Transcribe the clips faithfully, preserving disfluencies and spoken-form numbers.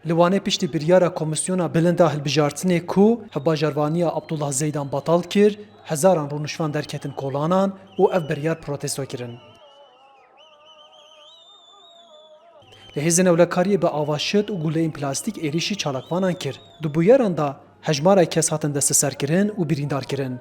Li Wanê piştî biryara Komîsyona Bilind a Hilbijartinê ku hevbajarvaniya Abdullah Zeydan betal kir, hezaran rûniştvan derketin kolanan û ev biryar protesto kirin. Li Hêzên Ewlekariyê bi ava şit û guleyên plastîk êrîşî çalakvanan kir. Di bûyeran de hejmarek kes hatin desteserkirin û birîndarkirin.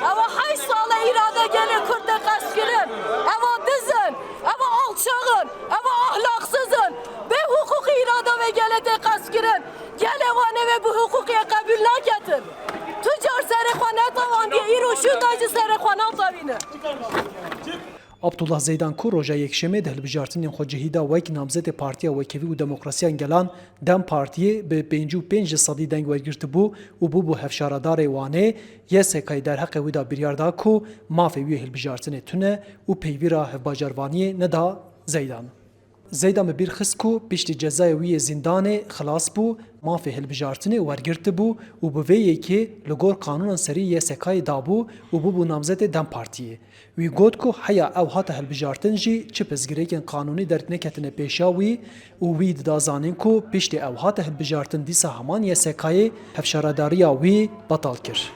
Ewa heşt sal e îrade gelê Kurd tê qeşkirin. Ewa diz in, ewa alçax in, ewa ahlaksiz in. Bê hiqûqî îrada vê gelê tê qeşkirin. Gelê Wanê vê bi hiqûqê qebûl naketin. Tu car serê xwe netawandiye, îro şûnda jî serê xwe natawîne. Abdullah Zeydan ku roja Yekşemê di hilbijartinên xwecihî de wek namzetê Partiya Wekhevî û Demokrasiya Gelan, DEM Partiyê, bi pêncî û pênc ji sedî deng wergirtibû û bûbû hevşaredarê Wanê, Y S K'yê derheqê wî de biryar da ku mafê wî yê hilbijartinê tune û peywira hevbajarvaniyê neda Zeydan. Zeydan bi bîr xist ku piştî cezayê wî yê zîndanê xilas bû, mafê hilbijartinê wergirtibû û bi vê yekê li gor qanûnan serî Y S K'yê dabû û bûbû namzetê DEM Partiyê. Wî got ku heya ew hate hilbijartin jî çi pirsgirêkên qanûnî derneketine pêşiya wî û wî dida zanîn ku piştî ew hate hilbijartin dîsa heman Y S K'yê hevşaredariya wî betal kir.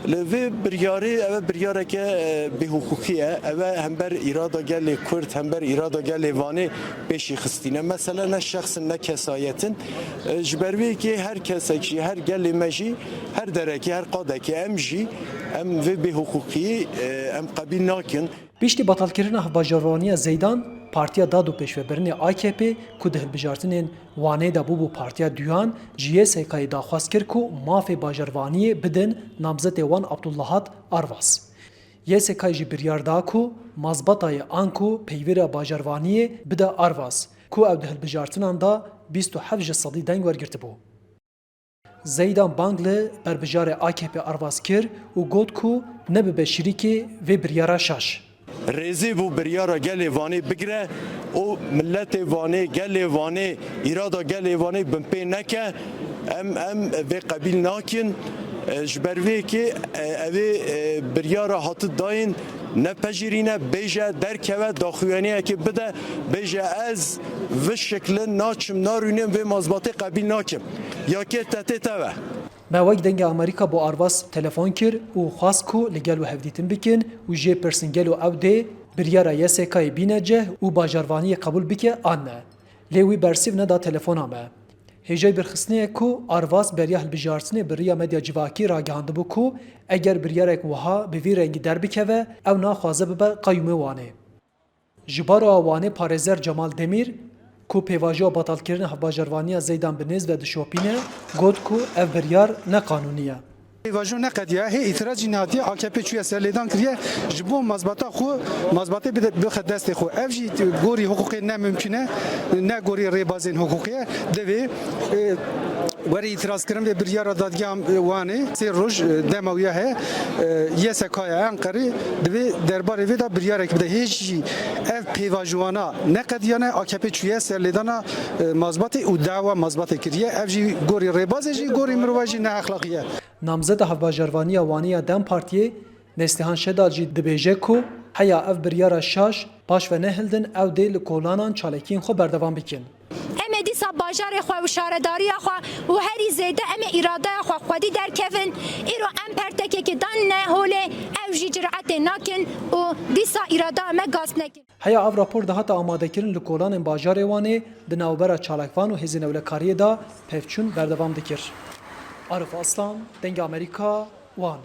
Li vê biryarê, ev biryareke, e, bêhiqûqî ye. Ev hember îrada gelê Kurd, hember îrada gelê Vanê pêşî xistîne. Mesele ne şexs in, ne kesayet in. E, ji ber vê yekê her kesek jî, her gelê me jî, her derekê, her qadekê em jî, em vê bêhiqûqiyê, e, em qebîl nakin. Piştî betalkirina hevbajarvaniya Zeydan, Partiya Dad û Pêşvebirinê A K P ku di hilbijartinên Wanê de bûbû partiya duyan, ji Y S K'yê daxwaz kir ku mafê bajarvaniyê bidin namzetê wan Abdullah Arvas. Y S K jî biryar da ku mazbata yê anku peywira bajarvaniyê bide Arvas, ku ew di hilbijartinan de bîst û heft ji sedî deng wergirtibû. Zeydan bang li berbijarê A K P Arvas kir û got ku nebibe şirîkê vê biryara şaş. Rêzê bo biryara gelê Vanê bigire û miletê Vanê, gelê Vanê, îrada gelê Vanê binpê neke. Em, em vê qebîl nakin. E, ji ber vê yekê, e, ev ê, e, biryara hati dayîn nepejirîne, bêje derkeve, daxuyaniyekê bide, bêje ez vi şiklin naçim, narûnim, vê mazbatê qebîl nakim. Ya kê tetê te ve. Me wek Dengê Amerîka bo Arvas telefon kir û xwest ku li gel we hevdîtin bikin û jê pirsin gelo ew dê biryara Y S K'yê bîne cih û bajarvaniyê qebûl bike an ne. Lê wî bersîv neda telefona me. Hêjayî birxistinê ye ku Arvas beriya hilbijartinê bi riya medya civakî ragihandibû ku eger biryarek wiha bi vî rengî derbikeve, ew naxwaze bibe qeyûmê Wanê. Ji baroya Wanê parêzer Cemal Demîr, ku pêvajoya betalkirina hevbajarvaniya Zeydan bi nêz ve dişopîne, got ku ev biryar ne qanûnî ye. Pêvajo neqediya, hê îtiraz jî nehatiye, A K P çûye ser lêdan kiriye, ji bo mazbata xwe, mazbatê bide, bixe destê xwe. Ev jî gorî hiqûqê ne mimkun e, ne gorî rêbazên hiqûqê ye. Divê, e, were îtirazkirin vê biryara Dadgeha Wanê sê roj, e, dema wî ya heye, e, Y S K'ya Enqerê divê derbarê vê de biryarek bide. Hê jî ev pêvajowana neqediyane, A K P çûye ser lêdana, e, mazbatê û dawa mazbatê kiriye. Ev jî gorî rêbazê jî, gorî mirova jî ne exlaqî ye. Namzeda hevbajarvaniya Wanê ya DEM Partiyê Neslihan Şedal jî dibêje ku heya ev biryara şaş paş ve nehildin, ew dê li kolanan çalakiyên xwe berdewam bikin. Em ê dîsa bajarê xwe û şaredariya xwe û herî zêde em ê îradeya xwe xwedî derkevin. Îro em pertekekê danîne holê, ew jî ciretê nakin û dîsa îradeya me gasp nekin. Heya ev rapor dihate amadekirin li kolanên bajarê Wanê di navbera çalakvan û hêzên ewlekariyê de pevçûn berdewam dikir. Arif Aslan, Dengê Amerîka, Wan.